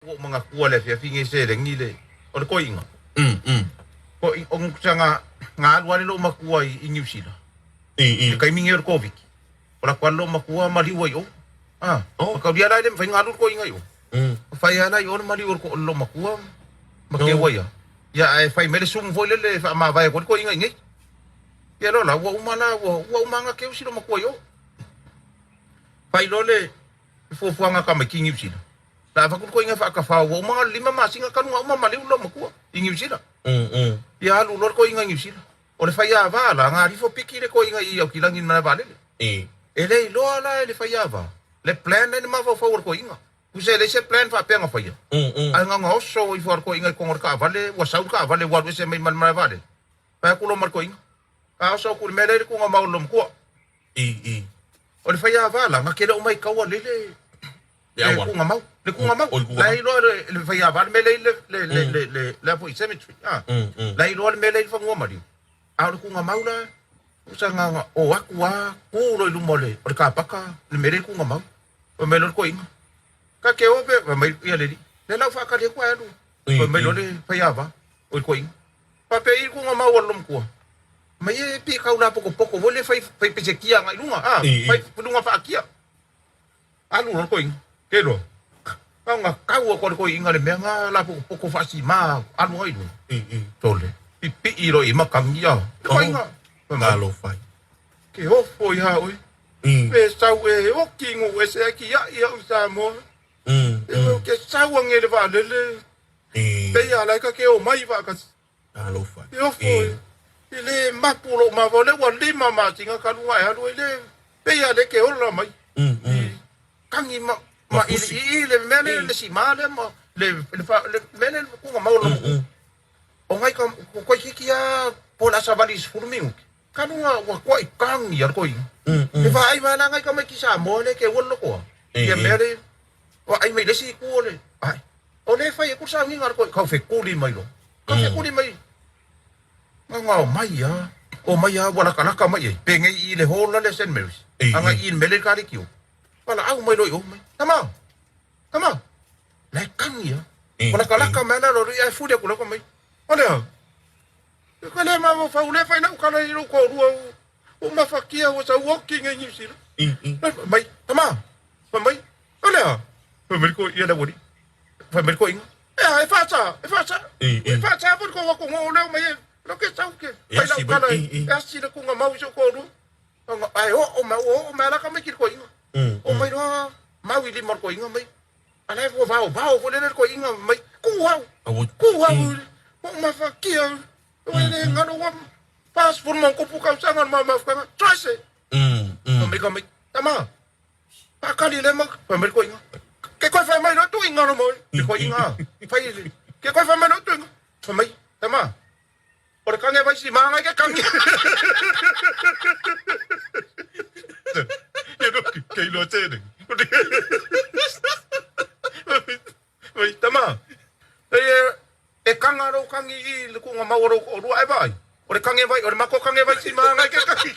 Ua ou manatua le afiafi nei seleni le o le toeaina. Sa na alu lava le loomatua i Niu Sila i le taimi nei o le Koviti. O latou lava le loomatua maliu ai i o. Mataulia la e le mafai ona alu le toeaina i o. Fai lava la i o le maliu o le loomatua ma keu ai lava. Ia ae fai mai le sumu foi lele e faamavae atu ai le toeaina i inei. Ia loa la ua uma la ua uma ona keu si loomatua i o. Fai loa le fuafuaga a tamaiti i Niu Sila. Na avatu le toeaina e faatafao ua uma na o le 5 masina talu na uma maliu le loomatua i Niu Sila. Ia alu loa le toeaina i Niu Sila. O le faiava la, na alifo piki le toeaina i Aukilani i le malae vaalele. E le iloa la e le faiava le plan lea na mafaufau o le toeaina. Tusa e leai se plan faapea na faia, ae na ona oso ifo lava le toeaina i totonu o le taavale, ua sau le taavale ua alu ese mai ma le malae vaalele. Fai atu loa ma le toeaina, A oso atu i le mea lea i le tuugamau o le loomatua. O le faiava la, na te le o maitaua lelei le Le auala. tuugamau. Le tuugamau. O le tuugamau. La e iloa le, le faiava le mea lea i le, le, le, le, le, le a foi cemetery. Ah. La e iloa le mea lea i le fanua maliu. A o le tuugamau la, tusa na ona o atu lava, tu loa i luma o le, o le kapaka, le mea lea i le tuugamau. Fai mai loa le toeaina, Ta te o pe, fai mai ia le alii, lea la ua faatali atu ae alu. Fai mai loa le faiava, o le toeaina, Faapea i le tuugamau a le loomatua. Mai e pei e tau lapotopoto foi le fai, fai pesekia agai i luga, ah, fai luga faakia. Alu loa le toeaina, ke loa. Na ona tau atu a le toeaina le mea na lapotopoto faasima alu agai i luga. Sole, pipii loa i ai matagi, ah, le toeaina. Fai mai, Talofa e. Ke ofo iā oe. Pe sau e oki nuu ese ai kiaʻi au i Samoa. E ke sau ange le vaalele. Pei a lae ka ke omai vaakasi. Talofa. E ofo e. E le mapu lou mava o lea ua 5 masina talu ona e alu ai le pei a le ke ola mai. I kagi ma ma ili i le mea le le sima lea ma le le fa le mea le kuga mau lo. O ngai ka ko koi kiki a po la savali 10 minuti. Talu na ua kuaʻi kagi a le toeaina. E vaai mai la ngai tamaiti Samoa lea ke ua lokoa. Ia mea le vaai mai le isi itu o le ai. O lea e fai atu le sauniga a le toeaina, kau fekuli mai loa. Kau fekuli mai. Na o mai a, o mai a ua latalata mai ai. Penei i le hall lea St Mary's. Agai i le mea lea i le kaleki o. Valaau mai loa i o mai. Tama! Tama! La e kagi a. Ua latalata mai la loa ae fuli atu loa mai. O lea. Ka le mafaufau le fai lau kala i lou toalua ua mafatia ua sau oki nei Niu Sila. Fai mai, tama, fai mai, o lea, fai mai le toeaina le aualii, fai mai le toeaina, ea, e faasa, e faasa, e faasa foi le tou atunuu lea omai e, lo ke sau ke fai lau kala e asi le tuugamau i si ou toalua. Ae oo mai, ua oo mai lava la tamaiti i le toeaina. Oo mai loa mau i lima o le toeaina mai. A la e ua vaovao foi lele le toeaina mai, Ku au, ku au, ua ou mafatia, ua le galo ua 47 tausaga o le mafutaga, choice. Fai mai tamaiti, tama, faakali lea ma, fai mai le toeaina, ke koe fai mai loa tuuina lo moi, le toeaina, fai, ke koe fai mai loa tuuina, fai mai, tama, O le kage vai si maangai ke kage. Ia no ke iloa tele. Vai tama. E e kanga lou kagi i le kuga mau o lou toalua e vaai. O le kage vai o le mako kage vai si maangai ke kagi.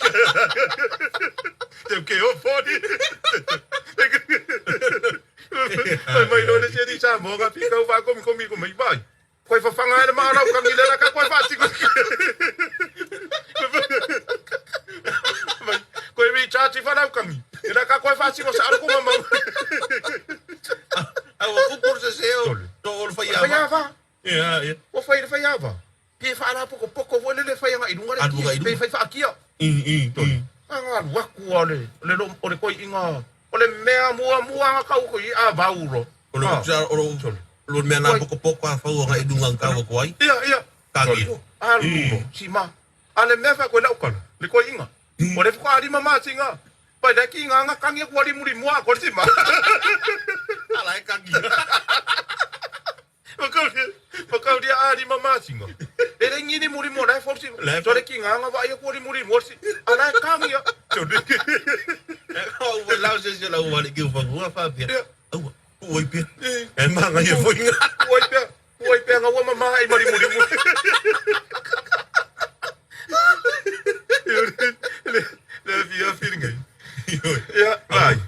Te ke o foni. Mai mai loa le seri Samoa ka pikau whaakomikomi ko mai vai. Koe whawhanga haere maa rau kangi lera ka koe whaatiko. Koe recharge i wharau kangi. Lera ka koe whaatiko sa aruku mamau. Aua kupu se se o to o le whai ava. Whai ava. Ia, ia. Ua whai le whai ava. Pe whaara poko poko foi lele whai anga i runga le kia. Pe whai whaakia. Anga alu aku a le, le lo, o le koi inga, o le mea mua mua anga kau ko i a vaulo. O le o le o le mea nā pokopoko a whau anga i runga ang kau aku ai. Ia, ia. Ka kiro. Alu lo, si ma. A le mea whai koe lau kala, le koi inga. O le whaka arima mā singa. Pai le ki ngā ngā kangi aku ari muri mua ko si ma. Ala e kangi. Whakauria a rima māsinga. E re ngini muri mo lai forsi. Tore ki ngā ngā wai aku ori muri mo si. Ala e kangia. Tore. E kau ua lau se se lau wale ki uwhangua whapia. Aua, uai pia. E manga ia foinga. Uai pia, uai pia ngā ua mamaha i mari muri muri. Le fia whiringa. Ia, vai.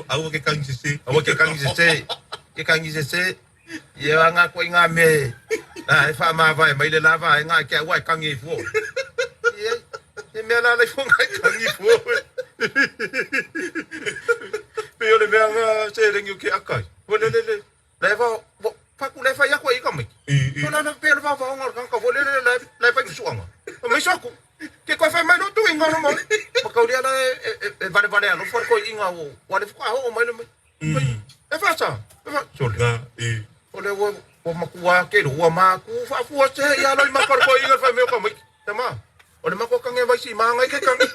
Aua ke kangi se se. Aua ke kangi se se. Ke kangi se se. Ia aga koe i ngā mea e whaamāvae mai le la vaega ai ke aua e kangi ai fua oe. Ia, he mea la lai fua ngai kangi fua oe. Pei o le mea nga seleni o ke aka ai. Ua le le le, la e va, faku la e fai aku ai i ka maiki. O la la pei o le vaovaoga o le tagata foi lele la e fai fusuaga. Mai so aku, ke koe fai mai lo tuiga no mo. Ma kaulia la e valevale alofa le toeaina ua le faatoa oo mai le mai. E fasa, e fa, sole. Na, i. O le ua, ua matua ke ua maku faafua se ia loi maka le toeaina le fai mai o ka maiki. Tama, o le mako kange vai si manga i ke kange.